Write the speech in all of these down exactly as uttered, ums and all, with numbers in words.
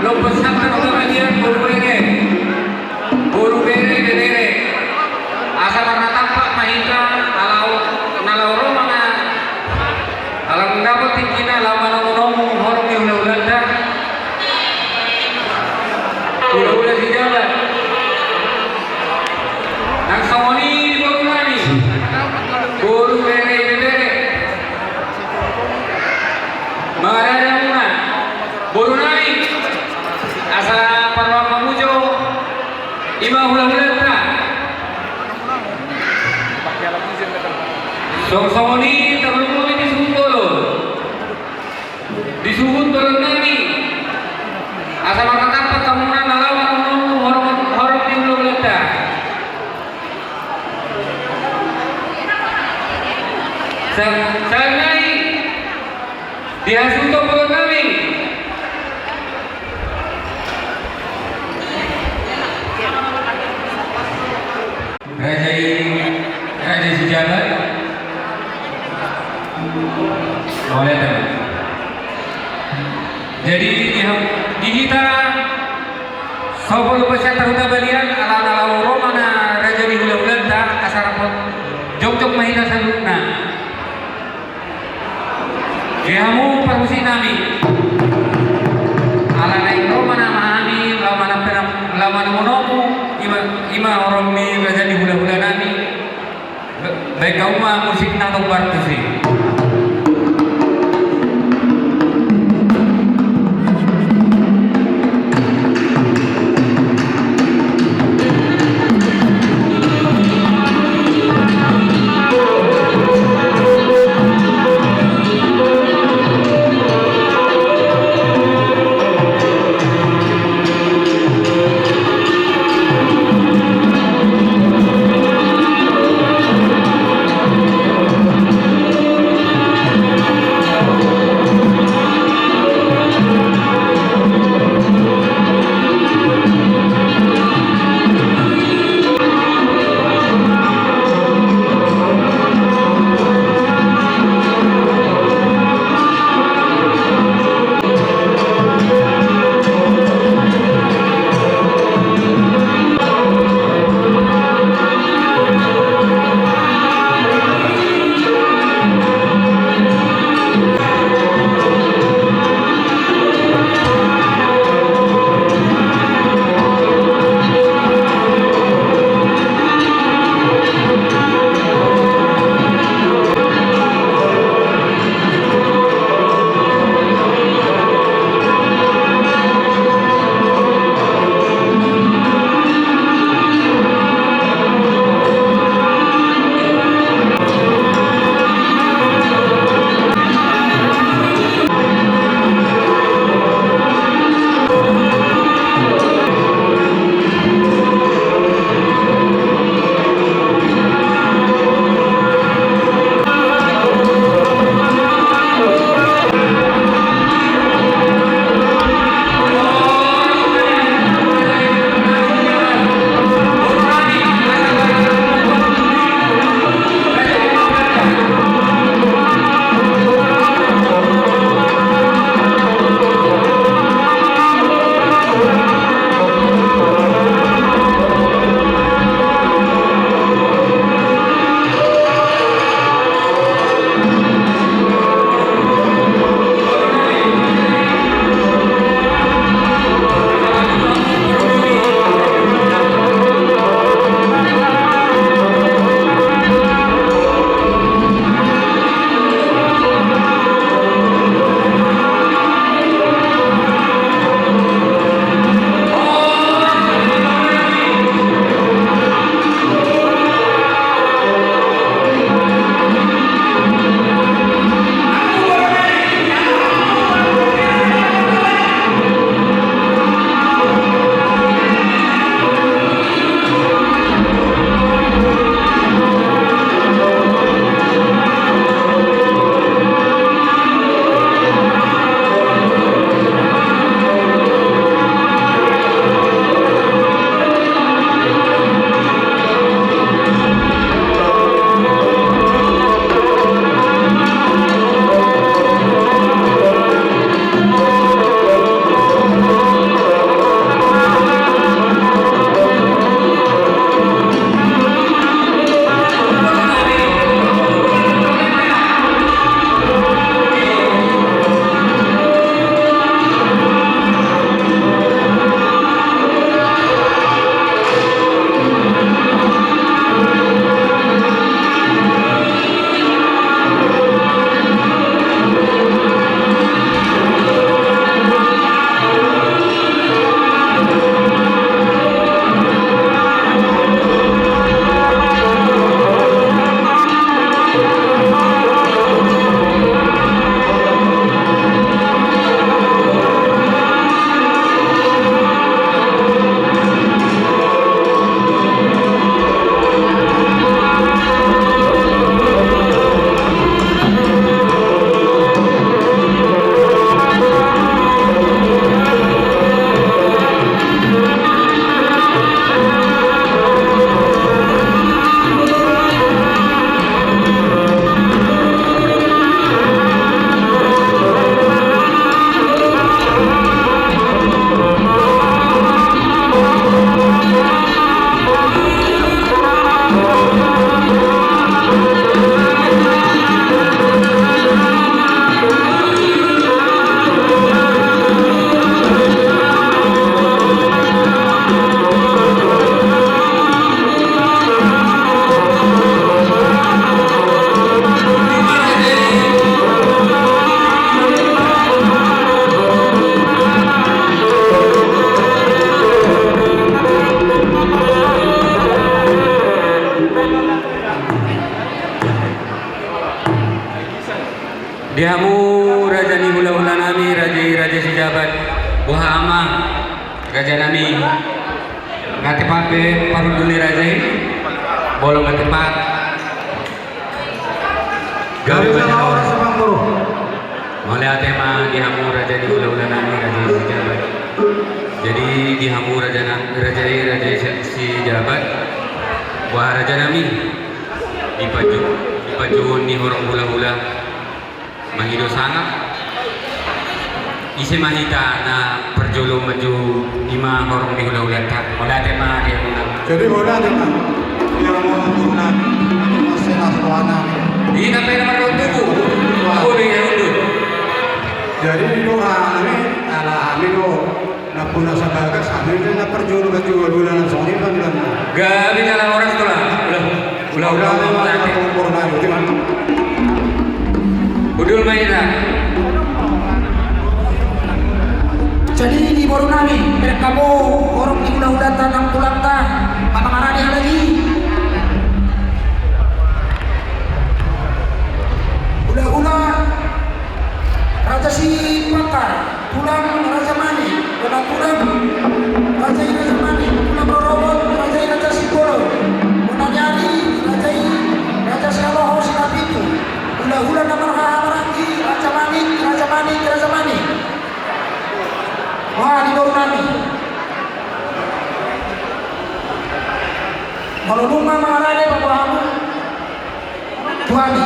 Dompot sangkar utamanian boru bere, boru bere, bebere. Asa marnatampak ma hita, ala na laho ro ma na, ala na dapot tingkina, laho manomu-nomu horong ni hulahulanta. Hulahula Sijabat. Nang songon i di boru nami, boru bere, bebere. Mangarade hamuna, boru nami, asa parroham mamujo, i ma hulahulanta. Songon i tarlumobi di suhut bolon. Di suhut bolon nami, asa marnatampak hamuna na laho manomu-nomu horong, horong ni hulahulanta. Sa-, sahat nai di hasuhuton bolon nami. Raja i, Raja Sijabat. Boleh, Teman. Jadi, di, di hita, Sopo Lumban Siantar Huta Balian, ala na laho ro ma na raja ni hulahulanta, asa rap jongjong ma hita saluhutna. Di hamu parmusik nami, ala naeng ro ma na hami, laho manam-, laho manomu-nomu, i ma, i ma horong ni raja ni hulahula nami. Ba-, baen hamu ma musik na tombar tusi. Amang, raja nami. Nga tepat pe parhundul ni raja i? Molo nga tepat, gabe ma jala horas. Mauliate ma di hamu raja ni hulahula nami, raja i Sijabat. Jadi di hamu raja na-, raja i, raja i Si-, Sijabat, boha raja nami, di paju-, di pajouon ni horong hulahula mangido sangap. Ise ma hita na parjolo manjou, i ma horong ni hulahulanta. Mauliate ma di hamuna. Jadi mauliate ma di hamuna. Mauliate ma. Di na pe na mardomu. Jadi di do hami, ala hami do nampuna sabagas, hami do na parjolo manjou hulahula na songon i. Gabe jala horas, tulang. Ulang, ulang, ulang, ulang. Hundul ma hita. Jadi di boru nami, bereng hamu horong ni hulahulanta nang tulangta, mangarade halak i. Hulahula Raja Sipakar, tulang Raja Manik, bona tulang Raja i Raja Manik, tulang rorobot Raja i Raja Simbolon, bona ni ari Raja i Raja Sialoho Sinapitu, hulahula na marhahamaranggi Raja Manik, Raja Manik, Raja Manik. Wah, di boru nami. Molo nunga mangarade paboa hamu. Tuani.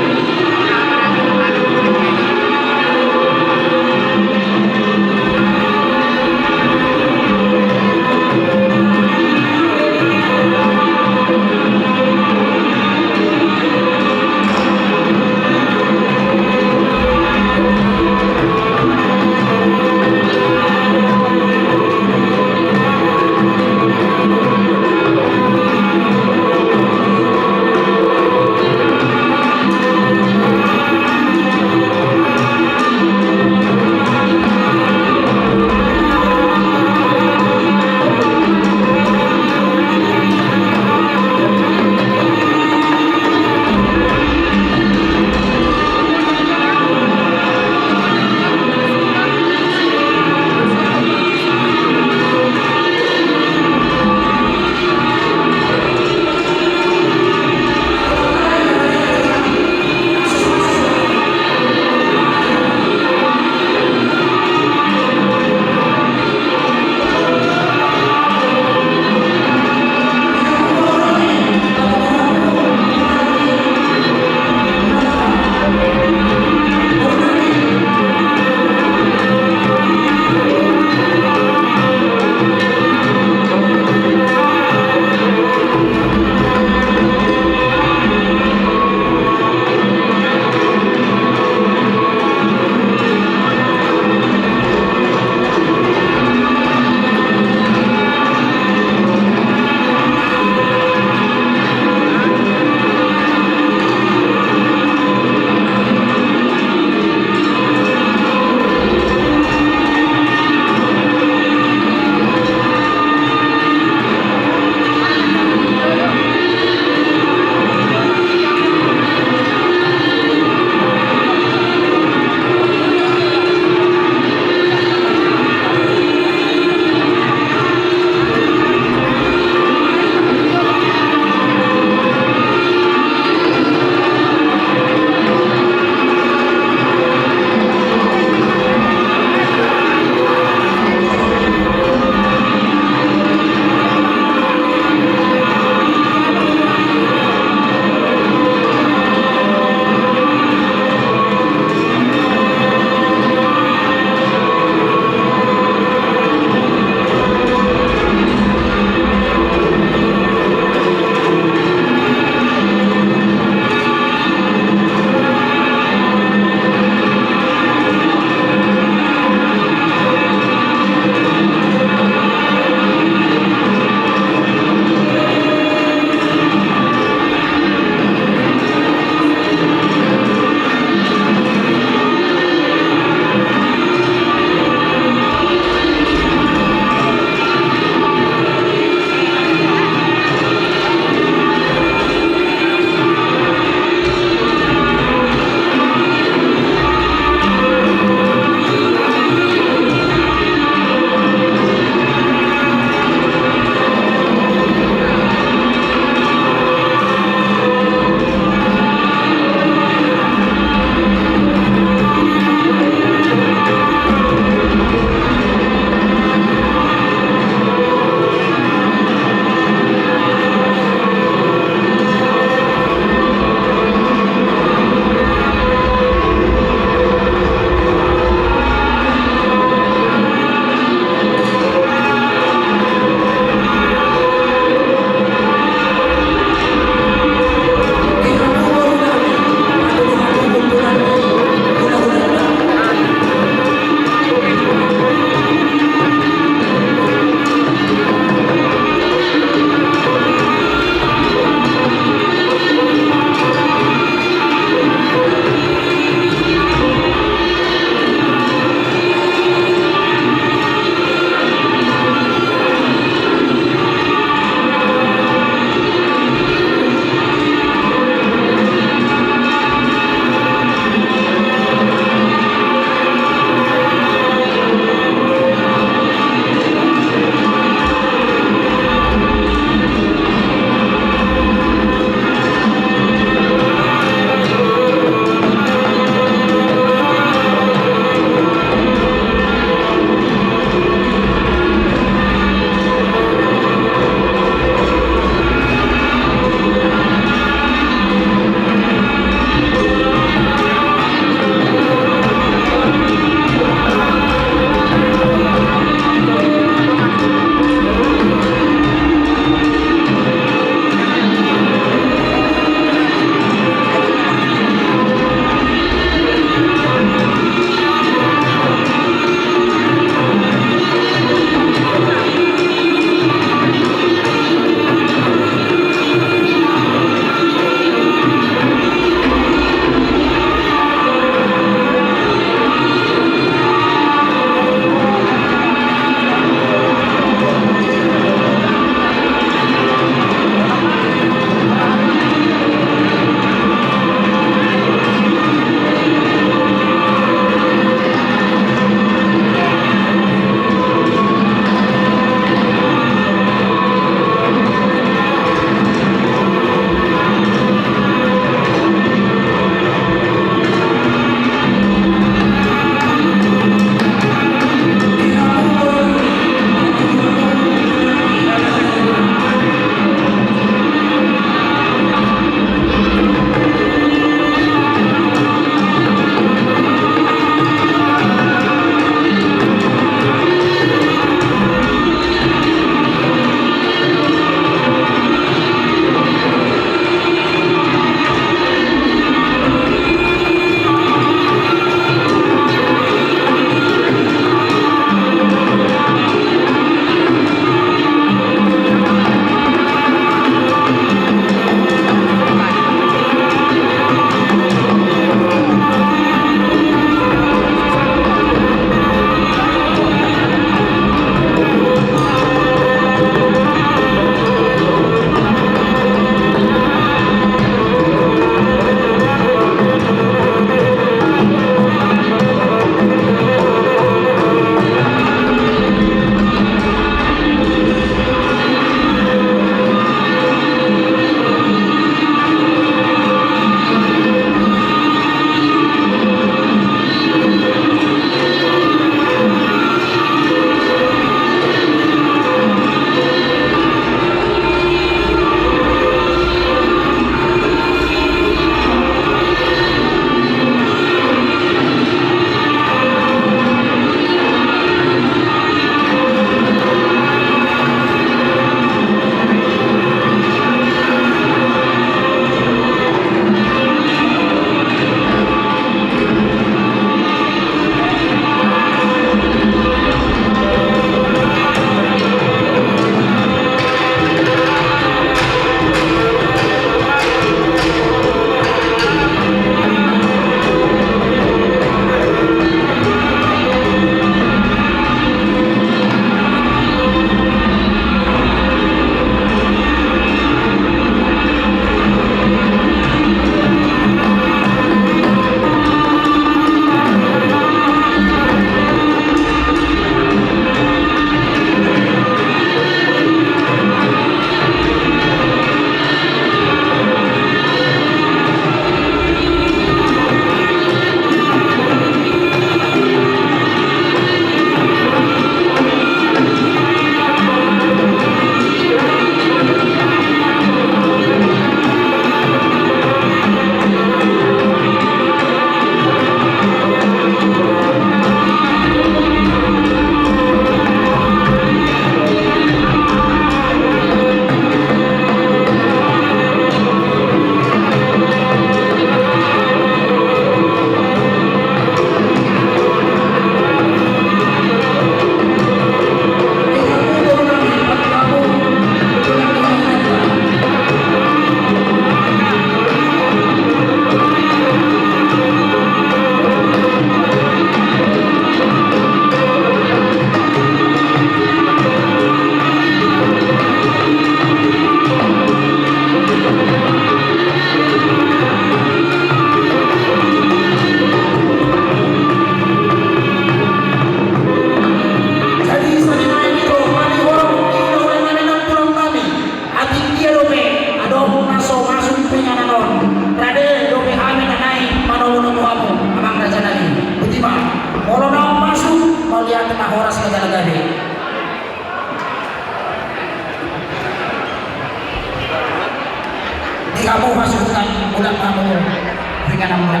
Ringan amuna.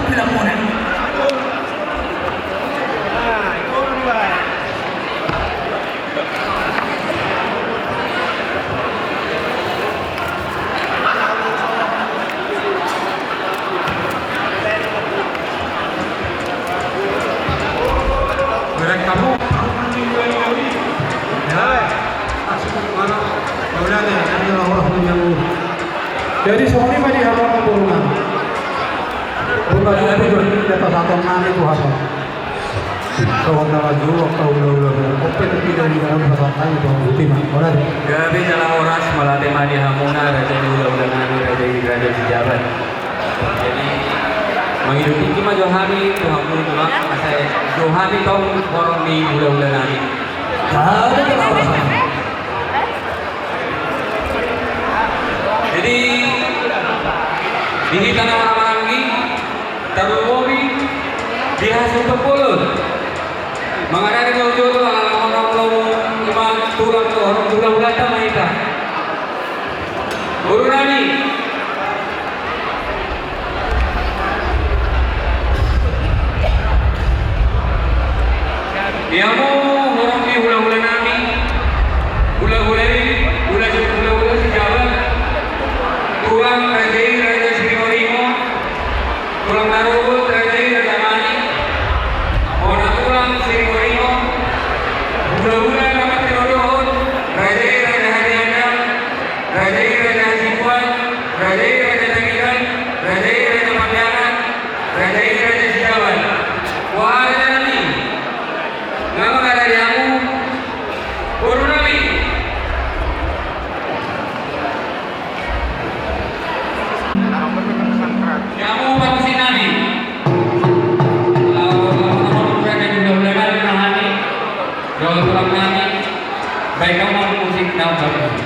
Bilang muna. Jadi songon i ma di hamu angka borunami. Songon na maju angka hulahula, ope tu piga di dalam pasangan itu. Gabe jala horas, mauliate ma di hamuna raja ni hulahula nami, raja i raja Sijabat. Jadi mangido tingki ma jo hami tu hamu tulang, asa jo hami tong horong ni hulahula nami. Jadi di hita na marhahamaranggi, tarlumobi di hasuhuton bolon, mangarade ma jolo ala na horong lomo, ima tulang tu horong hulahulanta ma hita. Borunami. Di hamu horong ni hulahula nami, hulahula i, hula, hulahula Sijabat, tulang raja i raja Siringoringo, tulang na rorobot raja i raja Manik, bona tulang Siringoringo, hulahula na martinodohon, raja i raja Harianda, raja i raja Hasibuan, raja i raja Tangiang, raja i raja Pabiangan, raja i raja Sijabat. Boha raja nami? Nga mangarade hamu, borunami. Di hamu parmusik nami. Laho, laho, laho, raja i hulahula nami, roha ni tulang nami. Baen hamu ma musik na bagus.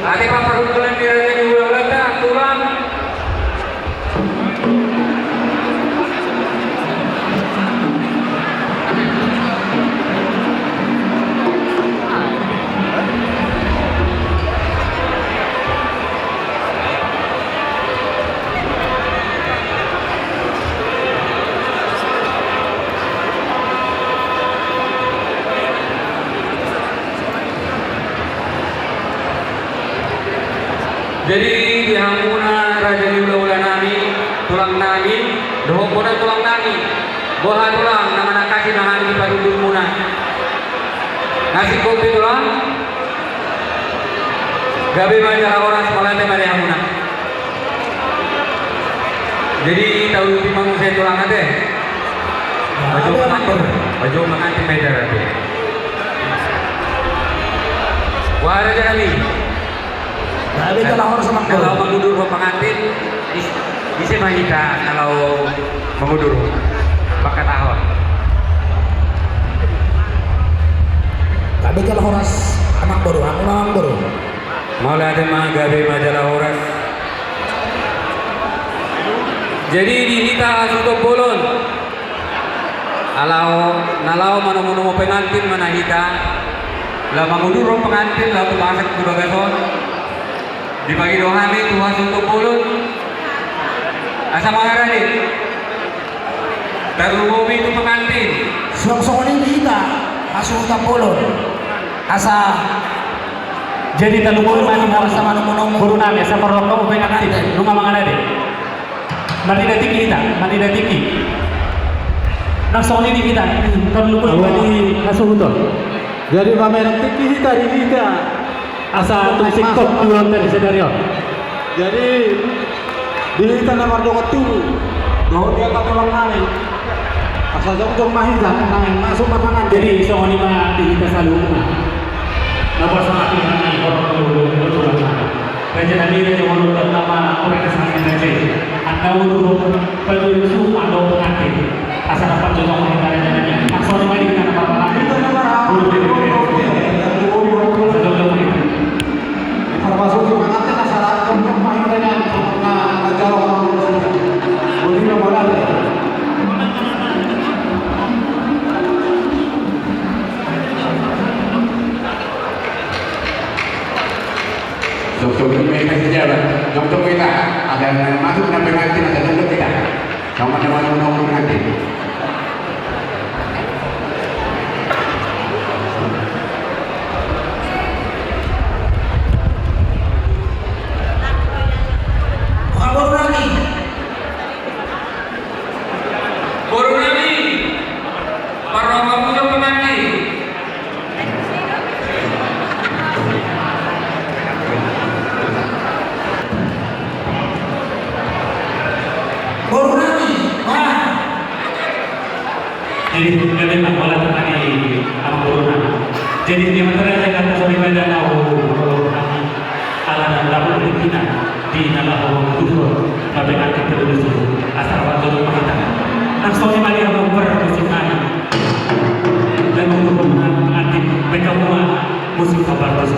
Ate ma parhundul ni raja ni hula-hulanta, tulang. Jadi di hamuna raja ni hula-hula nami, tulang nami, dohot bona tulang nami, boha tulang na manangkasi ma hami di parhundulmuna. Na singkop pe tulang. Gabe ma jala horas, mauliate ma di hamuna. Jadi tahu di mana saya tulang ate. Baju pengantin, baju pengantin beda ate. Wah, raja nami. Gabe jala horas, Amang Boru. Kalau mangudur pengantin, is-, ise ma hita kalau mangudur? Bakatahon. Gabe jala horas, Amang Boru, Amang Boru. Mauliate ma, gabe ma jala horas. Jadi di hita hasuhuton bolon. Alao, na lao manomu-nomu pengantin ma na hita. Laho mangudur pengantin, laho tu bagas tu bagas on. Dibagi do hami tu hasuhuton bolon. Asa mangarade. Tarlumobi tu pengantin. Suang songon i di hita hasuhuton bolon. Asa jadi tarlumobi ma di hami, asa manomu-nomu. Boru nami, asa parrohahon pengantin. Nunga mangarade. Marnida tingki hita, marnida tingki. Nang songon i di hita, tarlumobi ma di hasuhuton. Jadi mamereng tingki hita di hita. Asa tung singkop di ulos tadi sadari on. Jadi di hita na mardongan tubu dohot di angka tulang nami, asa jongjong ma hita, nang masuk ma pangan. Jadi songon i ma di hita saluhutna. Na boasa ma hita na i horong tu tulang nami. Raja nami, raja molo tanda ma orang kesangai raja. Anda udah padu suhu anda pengantin. Asa dapat jodoh kita raja nami. Langsung di mari kita dapat pengantin. Udah, udah, udah. Asa jodoh kita. Informasi pengantin asa dapat pengantin. Nah, jauh. Boleh, boleh. Jongjong ma hita, jongjong ma hita. Ada na masuk na pengantin, asa jongjong hita. Sama-sama jongjong pengantin. Boru nami. Boru nami. Parrohahon pengantin. Boru nami, wah. Jadi, kalian tak boleh tadi sama boru nami. Jadi, dia menteri aja kan, sampai pada tahu boru nami. Ala na dapot di hita, di na laho mangudur, gabe angka terus, asal waktu rumah kita. Langsung di balik rumah bermusik nami. Dan untuk pengantin, mereka semua musik kabar terus.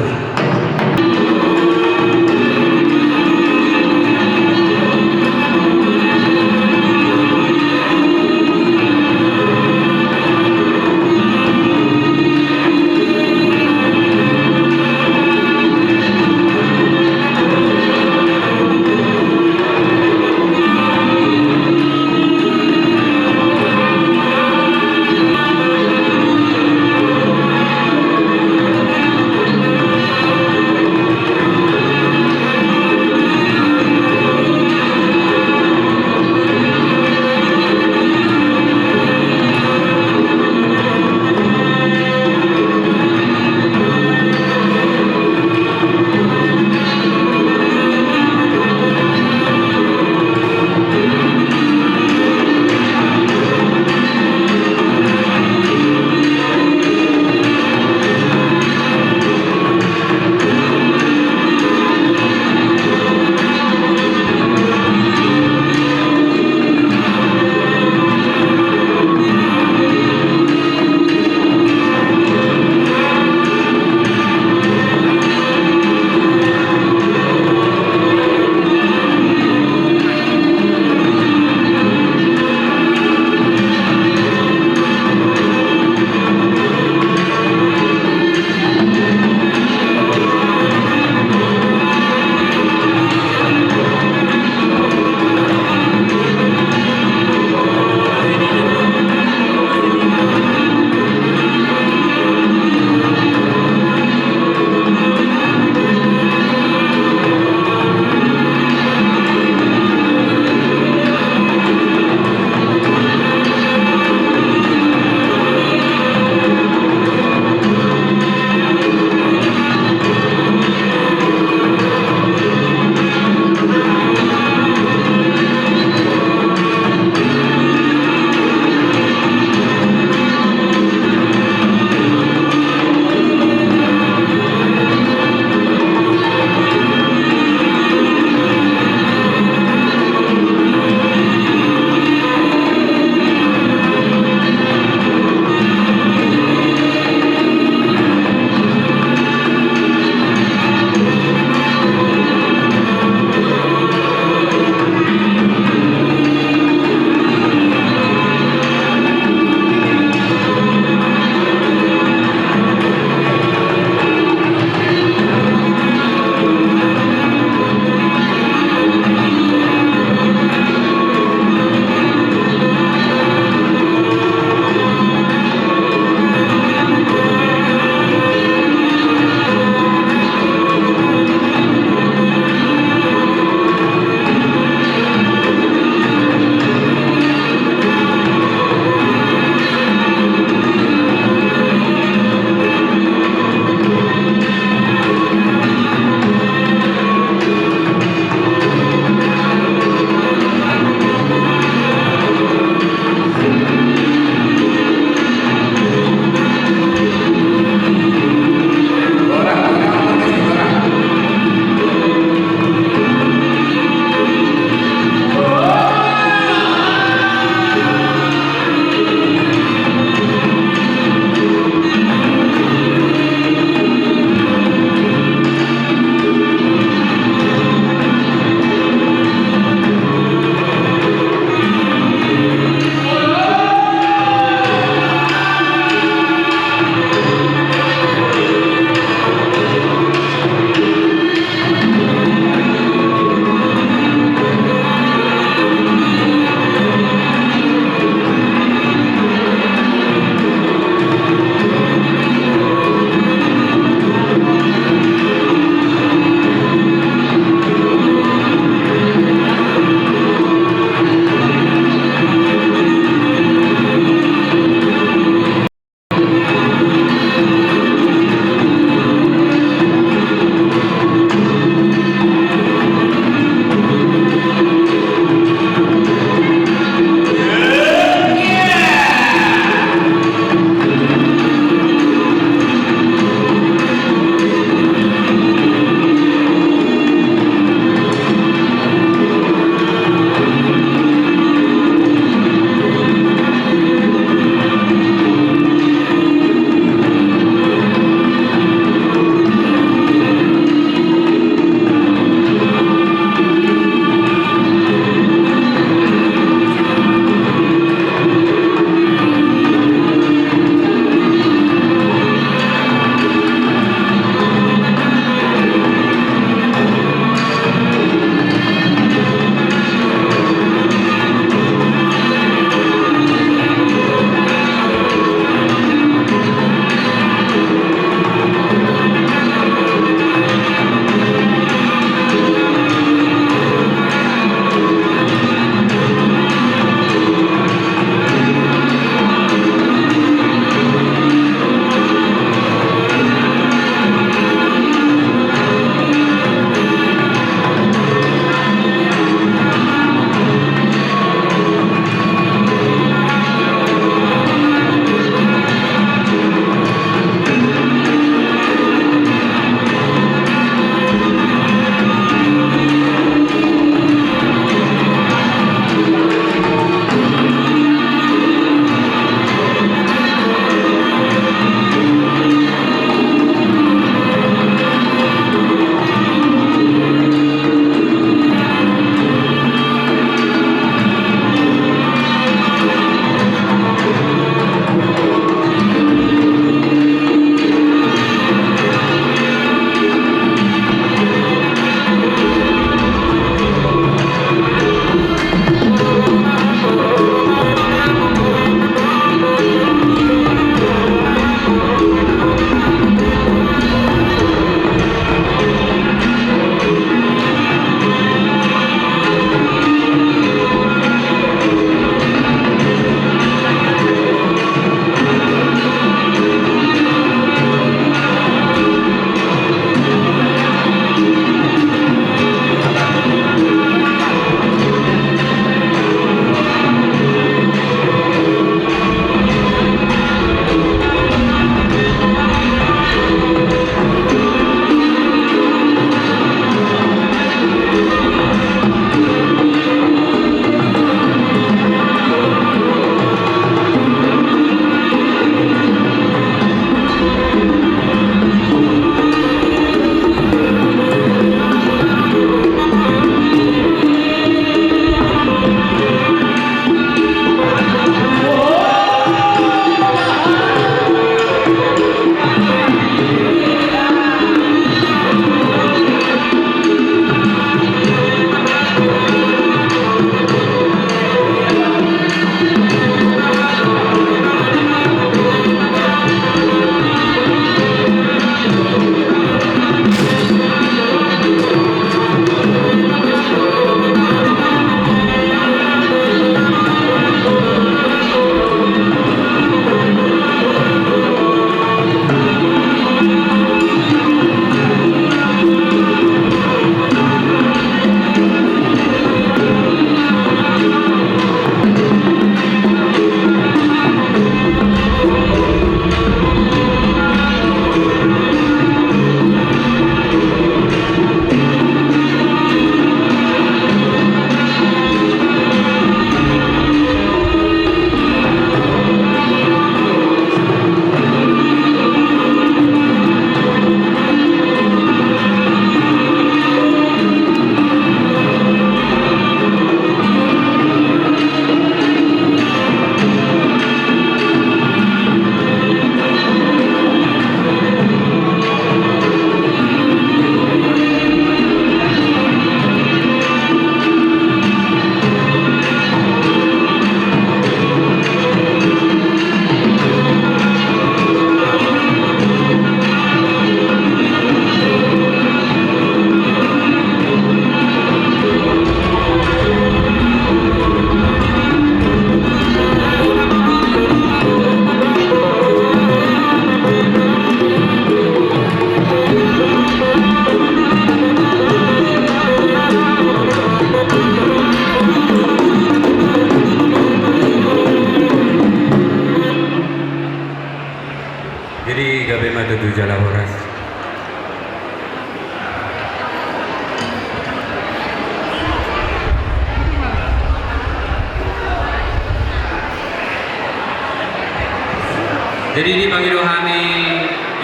Jadi dipangido hami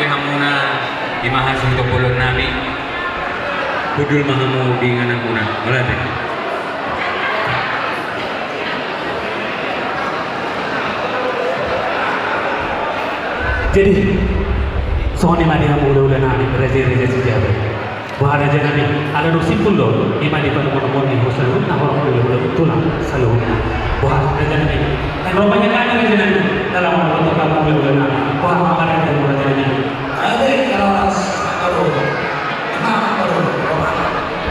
di hamuna, di ma hasuhuton bolon nami. Hundul ma hamu di inganan muna. Mauliate. Jadi songon i ma di hamu hulahula nami, raja-raja Sijabu. Boha raja nami, ala dung simpul do, i ma di panomunomuon ni ho saluhutna, horong ni hulahula tulang saluhutna. Boha raja nami, na ro ma nian hami raja nami, dalam manomunomuon hulahula nami. Boha ma raja nami, raja nami.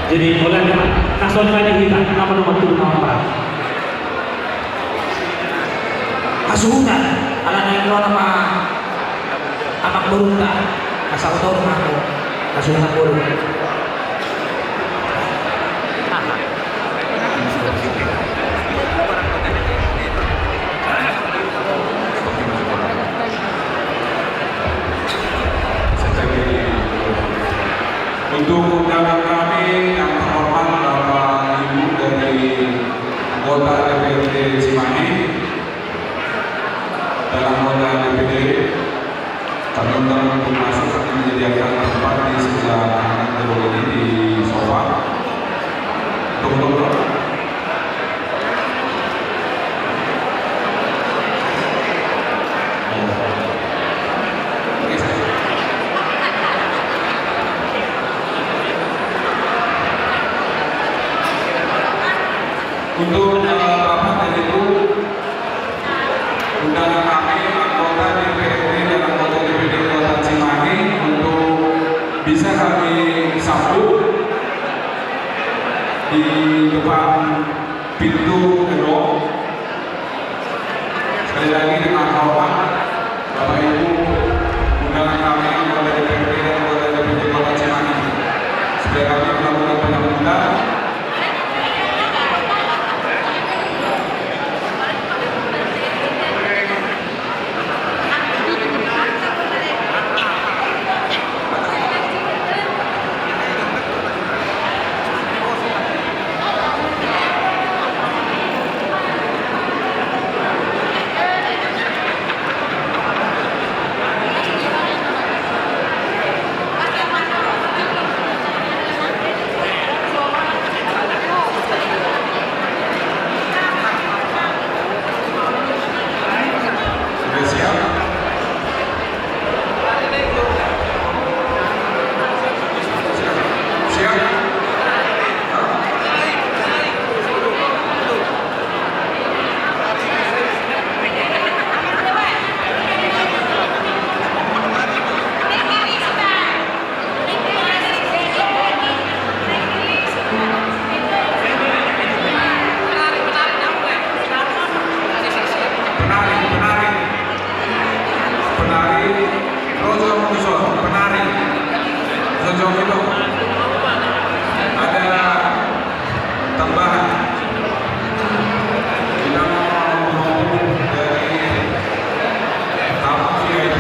Jadi mauliate ma, na songon i ma di hita, na manomunomuon tulang na marhaha. Hasuhuton, ala naeng ro nama anak borunta, asa utor mako, hasuhuton borunta. Untuk undangan kami yang terhormat Bapak Ibu dari anggota D P R D Cimahi dan anggota D P D, kami undang untuk masuk, kami menyediakan tempat di sebelah kanan gedung ini, di sofa. Tunggu dulu. Untuk, eh, Bapak dan Ibu, undangan kami, anggota D P R D dan anggota D P D Kota Cimahi, untuk bisa kami sambut di depan pintu gedung. Sekali lagi dengan hormat, Bapak Ibu, undangan kami, anggota D P R D dan anggota D P D Kota Cimahi. Supaya kami melakukan penyambutan. Sudah siap? Siap? Penari, penari. Penari, rojo musuh, penari. Rojo itu. Ada tambahan. Kita mau menunggu dari tamu V I P.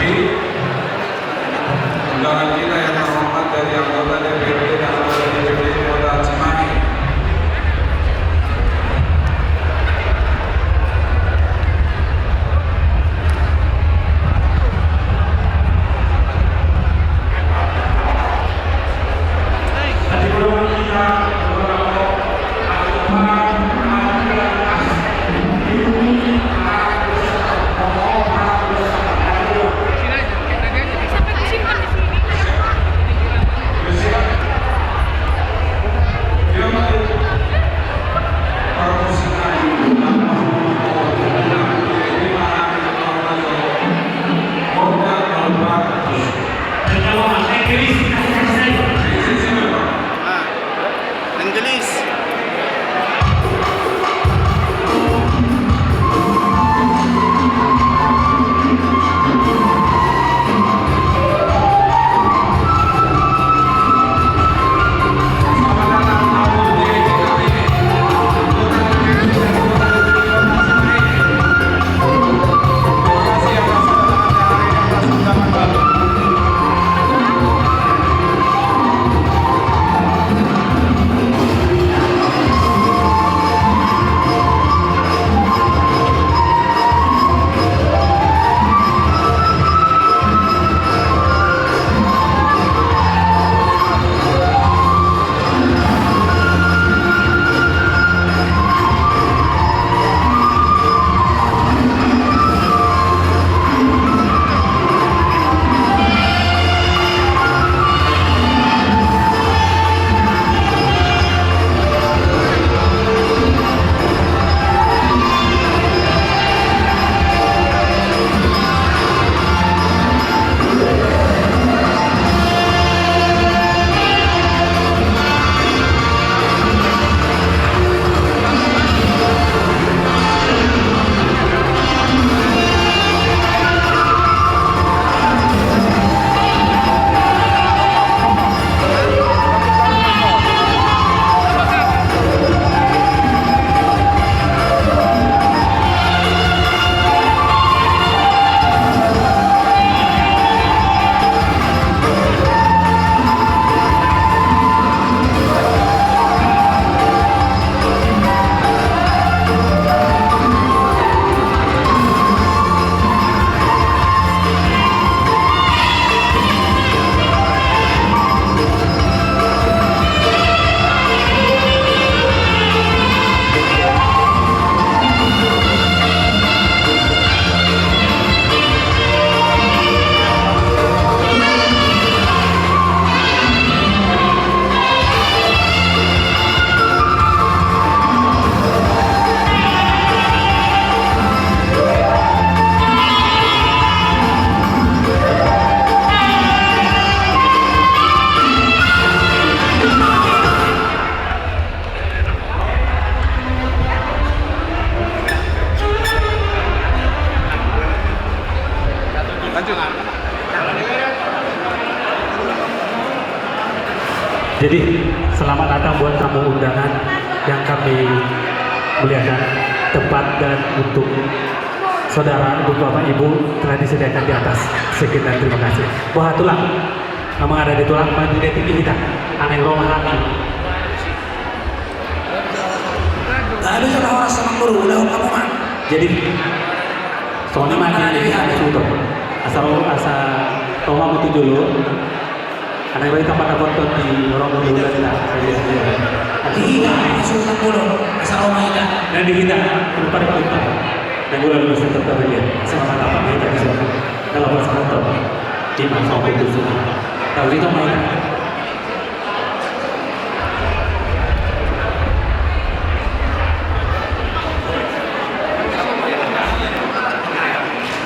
Undangan kita yang terhormat dari anggota D P R D dan anggota D P D Kota Cimahi. Jadi, selamat datang buat tamu undangan yang kami muliakan. Tempat dan untuk saudara, untuk Bapak Ibu, telah disediakan di atas. Sekian dan terima kasih. Bah, tulang. Nama ada di tulang, mana di tinggi kita. Aneh roh hati. Nah, bisa tahu rasa manguru, udah kamu mah. Jadi, soalnya mana di hati sudah. Asal, asal, roh kamu tujuh lo. Karena ro hita mandapothon di roha ni hulahula. Di hita, di Sultan Bolon, asa roha hita. Dan di hita, lupa di lupa. Dan gula lupa sentap tadi ya. Selamat datang di hita di sana. Dalam bahasa motor. Di masa waktu itu. Tahu hita main.